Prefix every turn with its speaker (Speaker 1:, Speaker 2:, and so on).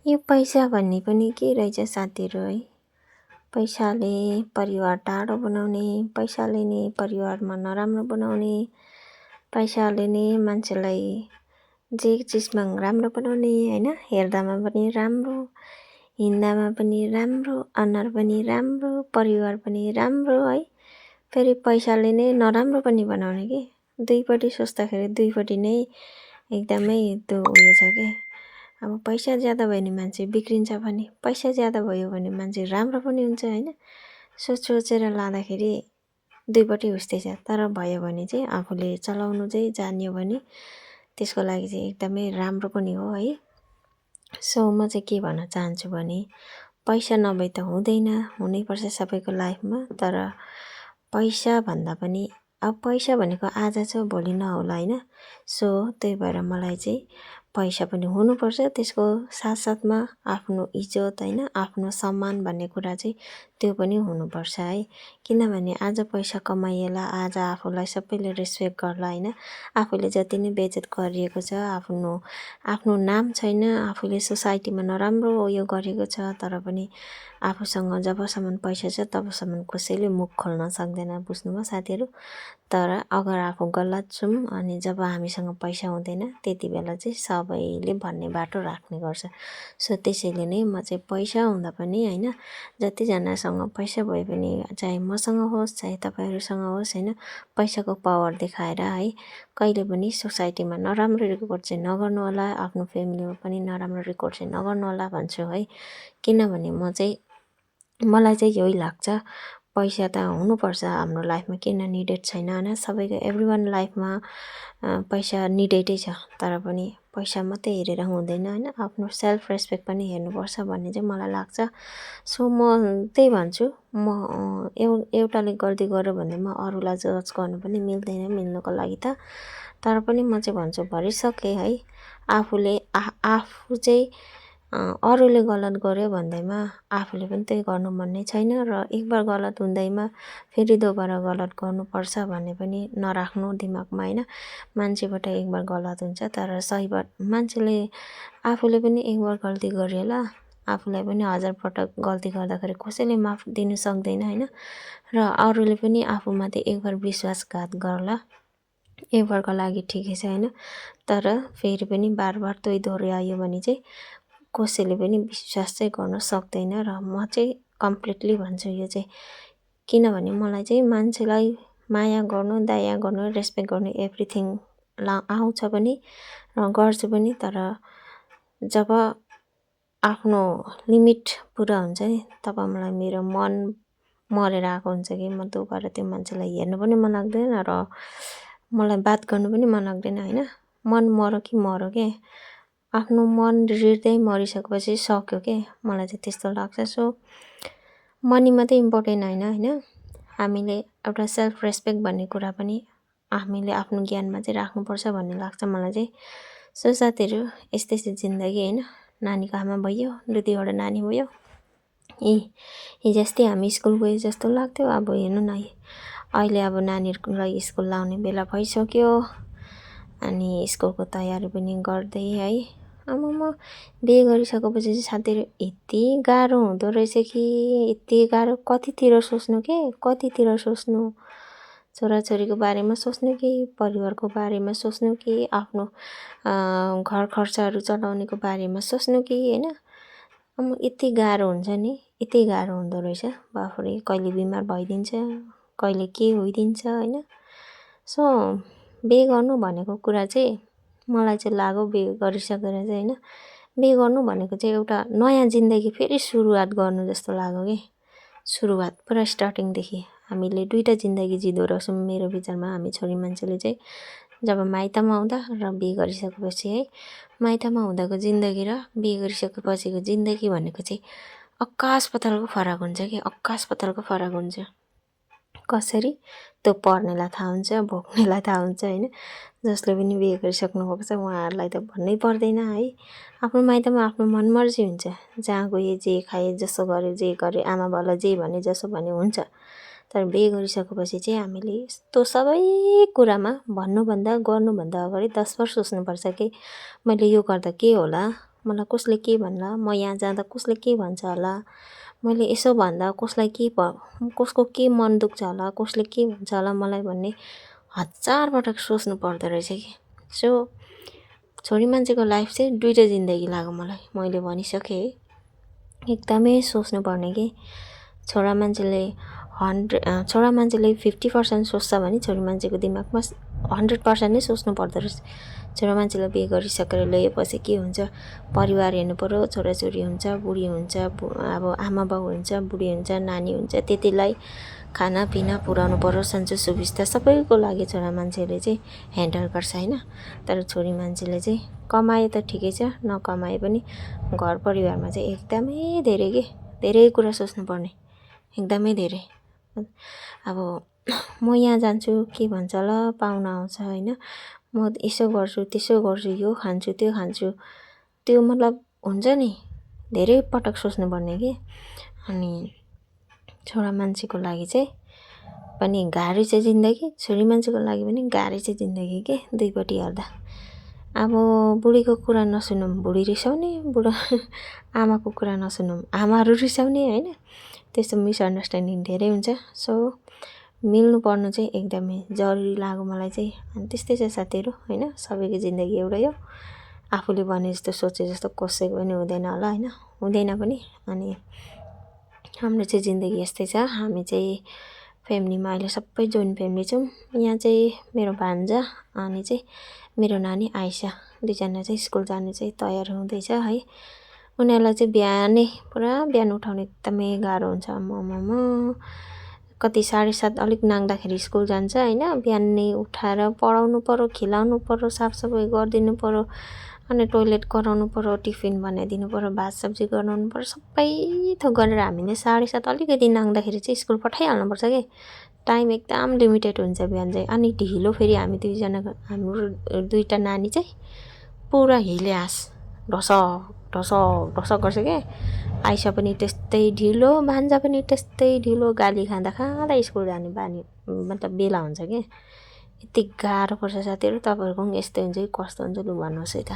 Speaker 1: यो पैसा भन्ने पनि के रहेछ साथीहरू है। पैसाले परिवार टाढो बनाउने, पैसाले नै परिवारमा नराम्रो बनाउने, पैसाले नै मान्छेलाई जे चिजमा राम्रो बनाउने हैन। हेर्दामा पनि राम्रो, हिँड्दामा पनि राम्रो, अनुहार पनि राम्रो, परिवार पनि राम्रो है। फेरि पैसाले नै नराम्रो पनि बनाउने के। दुईपट्टि सोच्दाखेरि दुईपट्टि नै एकदमै त्यो उयो छ के। अब पैसा ज्यादा भयो भने मान्छे बिग्रिन्छ भने, पैसा ज्यादा भयो भने मान्छे राम्रो पनि हुन्छ हैन। सोचेर लाँदाखेरि दुईपट्टि उस्तै छ। तर भयो भने चाहिँ आफूले चलाउनु चाहिँ जान्यो भने त्यसको लागि चाहिँ एकदमै राम्रो पनि हो है। सो म चाहिँ के भन्न चाहन्छु भने पैसा नभए त हुँदैन, हुनैपर्छ सबैको लाइफमा। तर पैसा भन्दा पनि अब पैसा भनेको आज छ भोलि नहोला हैन। सो त्यही भएर मलाई चाहिँ पैसा पनि हुनुपर्छ, त्यसको साथसाथमा आफ्नो इज्जत हैन, आफ्नो सम्मान भन्ने कुरा चाहिँ त्यो पनि हुनुपर्छ है। किनभने आज पैसा कमाइएला, आज आफूलाई सबैले रेस्पेक्ट गर्ला हैन। आफूले जति नै बेइज्जत गरिएको छ, आफ्नो नाम छैन, आफूले सोसाइटीमा नराम्रो उयो गरेको छ, तर पनि आफूसँग जबसम्म पैसा छ तबसम्म कसैले मुख खोल्न सक्दैन। बुझ्नुभयो साथीहरू। तर अगर आफू गलत छौँ अनि जब हामीसँग पैसा हुँदैन त्यति बेला चाहिँ सबैले भन्ने बाटो राख्ने गर्छ। सो त्यसैले नै म चाहिँ पैसा हुँदा पनि हैन, जतिजनासँग पैसा भए पनि, चाहे मसँग होस् चाहे तपाईहरुसँग होस् हैन, पैसाको पावर देखाएर है कहिले पनि सोसाइटीमा नराम्रो रेकर्ड चाहिँ नगर्नु होला, आफ्नो फ्यामिलीमा पनि नराम्रो रेकर्ड चाहिँ नगर्नु होला भन्छु है। किनभने मलाई चाहिँ यही लाग्छ, पैसा त हुनुपर्छ हाम्रो लाइफमा, किन निडेड छैन हैन। सबैको एभ्रीवन लाइफमा पैसा निडेडै छ। तर पनि पैसा मात्रै हेरेर हुँदैन हैन, आफ्नो सेल्फ रेस्पेक्ट पनि हेर्नुपर्छ भन्ने चाहिँ मलाई लाग्छ। सो म त्यही भन्छु, म एउटाले गल्ती गर्यो भन्दैमा अरूलाई जज गर्नु पनि मिल्दैन, मिल्नुको लागि त। तर पनि म चाहिँ भन्छु भरिसके है, आफू चाहिँ अरूले गलत गर्यो भन्दैमा आफूले पनि त्यही गर्नु भन्ने छैन। र एकबार गलत हुँदैमा फेरि दोबारा गलत गर्नुपर्छ भन्ने पनि नराख्नु दिमागमा हैन। मान्छेबाट एकबार गलत हुन्छ, तर सही बात मान्छेले आफूले पनि एकबार गल्ती गरेला, आफूलाई पनि 1000 पटक गल्ती गर्दाखेरि कसैले माफ दिनु सक्दैन हैन। र अरूले पनि आफूमाथि एकबार विश्वासघात गर्ला, एकबारको लागि ठिकै छ हैन। तर फेरि पनि बारबार त्यही दोहोर्यायो भने चाहिँ कसैले पनि विश्वास चाहिँ गर्न सक्दैन। र म चाहिँ कम्प्लिटली भन्छु यो चाहिँ, किनभने मलाई चाहिँ मान्छेलाई माया गर्नु, दया गर्नु, रेस्पेक्ट गर्नु एभ्रिथिङ आउँछ पनि र गर्छु पनि। तर जब आफ्नो लिमिट पुरा हुन्छ नि तब मलाई मेरो मन मरेर आएको हुन्छ कि म दोबारा त्यो मान्छेलाई हेर्नु पनि मन लाग्दैन र मलाई बात गर्नु पनि मन लाग्दैन हैन। मन मर्यो कि मर्यो के, आफ्नो मन हृदय मरिसकेपछि सक्यो के, मलाई चाहिँ त्यस्तो लाग्छ। सो मनी मात्रै इम्पोर्टेन्ट हैन, हामीले एउटा सेल्फ रेस्पेक्ट भन्ने कुरा पनि हामीले आफ्नो ज्ञानमा चाहिँ राख्नुपर्छ भन्ने लाग्छ मलाई चाहिँ। सो साथीहरू यस्तै छ जिन्दगी हैन। नानीको आमा भयो, दुईवटा नानी भयो, हिजोअस्ति हामी स्कुल गए जस्तो लाग्थ्यो। अब हेर्नु न अहिले अब नानीहरूलाई स्कुल लाउने बेला भइसक्यो, अनि स्कुलको तयारी पनि गर्दै है। अब म बिहे गरिसकेपछि चाहिँ साथीहरू यति गाह्रो हुँदो रहेछ कि यति गाह्रो, कतितिर सोच्नु के, कतितिर सोच्नु, छोराछोरीको बारेमा सोच्नु कि परिवारको बारेमा सोच्नु कि आफ्नो घर खर्चहरू चलाउनेको बारेमा सोच्नु कि हैन। अब यति गाह्रो हुन्छ नि, यति गाह्रो हुँदो रहेछ बाफरे। कहिले बिमार भइदिन्छ, कहिले के होइदिन्छ हैन। सो बिहे गर्नु भनेको कुरा चाहिँ मलाई चाहिँ लाग्यो बिहे गरिसकेर चाहिँ हैन, बिहे गर्नु भनेको चाहिँ एउटा नयाँ जिन्दगी फेरि सुरुवात गर्नु जस्तो लाग्यो कि। सुरुवात पुरा स्टार्टिङदेखि हामीले दुईटा जिन्दगी जिँदो रहेछौँ मेरो विचारमा। हामी छोरी मान्छेले चाहिँ जब माइतमा आउँदा र बिहे गरिसकेपछि है, माइतमा हुँदाको जिन्दगी र बिहे गरिसकेपछिको जिन्दगी भनेको चाहिँ आकाश पातालको फरक हुन्छ कि, आकाश पातालको फरक हुन्छ। कसरी त्यो पढ्नेलाई थाहा हुन्छ, भोग्नेलाई थाहा हुन्छ हैन। जसले पनि बिहे गरिसक्नु भएको छ उहाँहरूलाई त भन्नै पर्दैन है। आफ्नो माइतमा आफ्नो मनमर्जी हुन्छ, जहाँ गए जे खाए जसो गरे जे गरे, आमा बाउलाई जे भने जसो भने हुन्छ। तर बिहे गरिसकेपछि चाहिँ हामीले यस्तो सबै कुरामा भन्नुभन्दा गर्नुभन्दा अगाडि 10 बार सोच्नुपर्छ कि मैले यो गर्दा के होला, मलाई कसले के भन्ला, म यहाँ जाँदा कसले के भन्छ होला, मैले यसो भन्दा कसलाई कसको के मन दुख्छ होला, कसले के भन्छ होला मलाई भन्ने 1000 पटक सोच्नु पर्दो रहेछ कि। सो छोरी मान्छेको लाइफ चाहिँ दुईटा जिन्दगी लाग्यो मलाई, मैले भनिसकेँ है। एकदमै सोच्नुपर्ने कि छोरा मान्छेले 50% सोच्छ भने छोरी मान्छेको दिमागमा 100% नै सोच्नु पर्दो रहेछ। छोरा मान्छेलाई बिहे गरिसकेर ल्याएपछि के हुन्छ, परिवार हेर्नु पर्यो, छोराछोरी हुन्छ, बुढी हुन्छ, अब आमा बाउ हुन्छ, बुढी हुन्छ, नानी हुन्छ, त्यतिलाई खानापिना पुर्याउनु पर्यो, सन्चो सुविस्ता सबैको लागि छोरा मान्छेले चाहिँ ह्यान्डल गर्छ होइन। तर छोरी मान्छेले चाहिँ कमाए त ठिकै छ, नकमाए पनि घर परिवारमा चाहिँ एकदमै धेरै कुरा सोच्नुपर्ने, एकदमै धेरै। अब म यहाँ जान्छु के भन्छ होला, पाहुना आउँछ होइन, म यसो गर्छु त्यसो गर्छु, यो खान्छु त्यो खान्छु, त्यो मतलब हुन्छ नि धेरै पटक सोच्नुपर्ने कि। अनि छोरा मान्छेको लागि चाहिँ पनि गाह्रो छ जिन्दगी, छोरी मान्छेको लागि पनि गाह्रो छ जिन्दगी के, दुईपट्टि हेर्दा। अब बुढीको कुरा नसुनौँ बुढी रिसाउने, आमाको कुरा नसुनौँ आमाहरू रिसाउने होइन, त्यस्तो मिसअन्डरस्ट्यान्डिङ धेरै हुन्छ। सो मिल्नु पर्नु चाहिँ एकदमै जरुरी लाग्यो मलाई चाहिँ। अनि त्यस्तै छ साथीहरू होइन, सबैको जिन्दगी एउटै हो, आफूले भने जस्तो सोचे जस्तो कसैको पनि हुँदैन होला होइन, हुँदैन पनि। अनि हाम्रो चाहिँ जिन्दगी यस्तै छ। हामी चाहिँ फ्यामिलीमा अहिले सबै जोइन्ट फ्यामिली छौँ। यहाँ चाहिँ मेरो भान्जा अनि चाहिँ मेरो नानी आइसा, दुईजना चाहिँ स्कुल जानु चाहिँ तयार हुँदैछ है। उनीहरूलाई चाहिँ पुरा बिहान उठाउने एकदमै गाह्रो हुन्छ। कति 7:30 अलिक नाग्दाखेरि स्कुल जान्छ होइन, बिहानै उठाएर पढाउनु पर्यो, खिलाउनु पर्यो, साफसफाइ गरिदिनु पर्यो, अनि टोइलेट कराउनु पर्यो, टिफिन बनाइदिनु पर्यो, भात सब्जी बनाउनु पर्यो, सबै थोक गरेर हामीले 7:30 अलिकति नाग्दाखेरि चाहिँ स्कुल पठाइहाल्नुपर्छ कि। टाइम एकदम लिमिटेड हुन्छ बिहान चाहिँ। अनि ढिलो फेरि हामी हाम्रो दुईवटा नानी चाहिँ पुरा हिले हाँस ढसक गर्छ क्या। आइसा पनि त्यस्तै ढिलो, भान्जा पनि त्यस्तै ढिलो, गाली खाँदा स्कुल जाने बानी मतलब बेला हुन्छ क्या। यति गाह्रो पर्छ साथीहरू। तपाईँहरूको पनि यस्तै हुन्छ कि कस्तो हुन्छ लु भन्नुहोस् है त।